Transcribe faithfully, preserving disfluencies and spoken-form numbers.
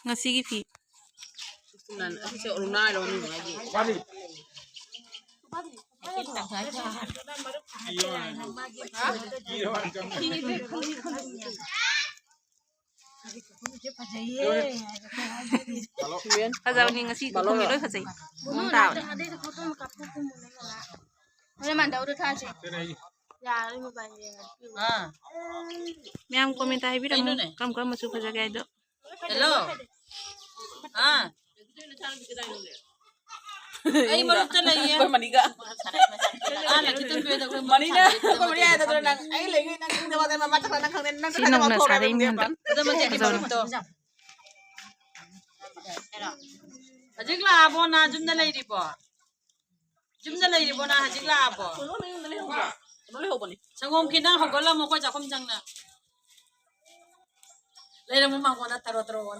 ꯉꯁꯤꯒꯤ ꯐꯤ꯫ ꯑꯁꯤꯁꯦ ꯑꯔꯨꯅꯥ ꯍꯥꯏꯔꯣ ꯃꯃꯤꯡ ꯍꯥꯏꯗꯤ? ꯐꯖꯕꯅꯤ ꯉꯁꯤ ꯇꯨꯈꯨꯝꯁꯦ ꯂꯣꯏ ꯐꯖꯩ꯫ ꯃꯑꯣꯡ ꯇꯥꯕꯅꯤ꯫ ꯍꯣꯔꯦꯟ ꯃꯥꯟꯗꯧꯗꯣ ꯊꯥꯁꯦ꯫ ꯌꯥꯔꯦ, ꯃꯣꯕꯥꯏꯜ ꯌꯦꯡꯉꯗꯤ꯫ ꯑꯥ꯫ ꯃꯌꯥꯝ ꯀꯣꯃꯦꯟꯇ ꯍꯥꯏꯕꯤꯔꯝꯃꯨ꯫ ꯀꯩꯅꯣꯅꯦ? ꯀꯔꯝ ꯀꯔꯝꯕꯁꯨ ꯐꯖꯒꯦ ꯍꯥꯏꯗꯣ꯫ ꯍꯦꯜꯂꯣ꯫ ꯑꯥ꯫ ꯑꯩ ꯃꯔꯨꯞꯇ ꯂꯩꯌꯦ꯫ ꯑꯩꯈꯣꯏ ꯃꯅꯤꯒ꯫ ꯑꯥ, ꯂꯛꯈꯤꯇꯣꯝꯕꯤ ꯍꯣꯏꯗ ꯑꯩꯈꯣꯏ ꯃꯅꯤꯅ ꯃꯔꯨꯞ ꯑꯩꯈꯣꯏ ꯃꯅꯤ ꯍꯥꯏꯗꯣ ꯅꯪ ꯑꯩ ꯂꯩꯉꯩ ꯅꯪ ꯈꯪꯗꯦ ꯋꯥꯗ ꯃꯃꯥ ꯆꯠꯈ꯭ꯔ ꯅꯪ ꯈꯪꯗꯦ ꯅꯪ ꯁꯤ ꯅꯧꯅ ꯁꯥꯔꯛꯏ ꯃꯤꯍꯨꯟꯗꯣ꯫ ꯑꯗꯨ ꯃꯆꯦꯒꯤ ꯐꯖꯕꯅꯤ꯫ ꯃꯔꯨꯞꯇꯣ꯫ ꯍꯧꯖꯤꯛ ꯂꯥꯛꯑꯕꯣ ꯅ ꯌꯨꯝꯗ ꯂꯩꯔꯤꯕꯣ? ꯌꯨꯝꯗ ꯂꯩꯔꯤꯕꯣ ꯅ ꯍꯧꯖꯤꯛ ꯂꯥꯛꯑꯕꯣ? ꯀꯩꯅꯣ ꯂꯩꯍꯧꯕꯅꯤ꯫ ꯁꯪꯒꯣꯝ ꯈꯤꯇꯪ ꯍꯧꯒꯠꯂꯝꯃꯣ ꯑꯩꯈꯣꯏ ꯆꯥꯛꯈꯨꯝ ꯆꯪꯅ꯫ ꯂꯩꯔꯝꯃꯣ ꯃꯉꯣꯟꯗ ꯇꯔꯣ ꯇꯔꯣ ꯑꯣꯟ꯫